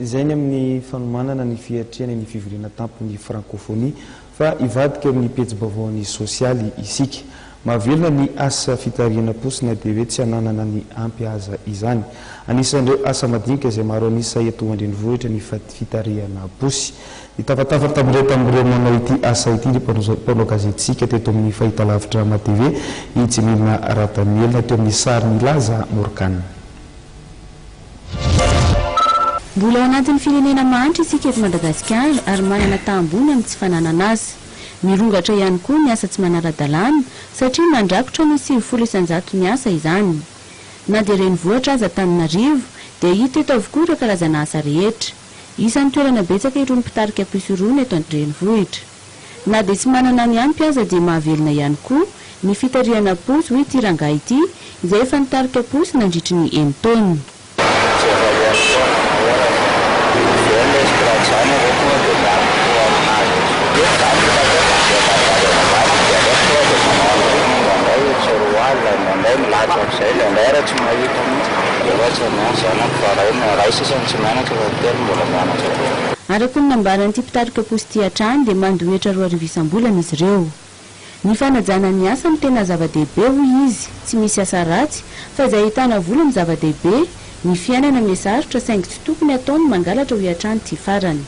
Izay ny amin'ny fanomanana ny fiatrehana ny fivoriana tampon'ny Frankofonia fa hivadika eo amin'ny pejim-baovaon'ny sosialy isika. Mahavelona ny asa fitarihana posy na dia hoe tsy ananana ny ampy aza izany. Anisan'ireo asa madinika izay maro an'isa eto an-drenivohitra ny fitarihana posy. Nitafatafa tamin'ireo tamin'ireo manao ity asa ity ny mpanao gazetintsika teto amin'ny fahitalavitra MATV, i Jemima Radanielina, teo amin'ny sary nilaza Morgan. Mbola ao anatin'ny firenena mahantra isika eto Madagasikara ary manana taha ambony amin'ny tsy fananana asa. Mirongatra ihany koa ny asa tsy manara-dalàna satria mandrakotra ny 90% ny asa izany. Na dia renivohitra aza Antananarivo dia hita eto avokoa ireo karazana asa rehetra. Isan'ny toerana betsaka irony mpitarika posy irony eto an-drenivohitra. Na dia tsy manana ny ampy aza dia mahavelona ihany koa ny fitarihana posy hoy ity rangahy ity izay efa nitarika posy nandritry ny enin-taona. Tsy efa ela foana ahoana fa avy eo ilay izy raha izany avy eo tonga dia miaraka koa aminazy eo. Za mila atao fa dia marary any ambany dia aleoko tonga dia manao an'ireny indraindray tsy 2000 indraindray milatsaka izay indraindray ary tsy mahita mihitsy. Efa tsy miandry zanako fa ray ray sisa no tsy mianatra fa telo mbola mianatra koa. Araka ny nambaran'ity mpitarika posy ity hatrany dia mandoa hetra 2000 isam-bolana izy ireo. Ny fanajana ny asa no tena zava-dehibe hoy izy, tsy misy asa ratsy fa izay ahitana vola no zava-dehibe, ny fiainana miha sarotra saingy tsy tokony atao ny mangalatra hoy hatrany ity farany.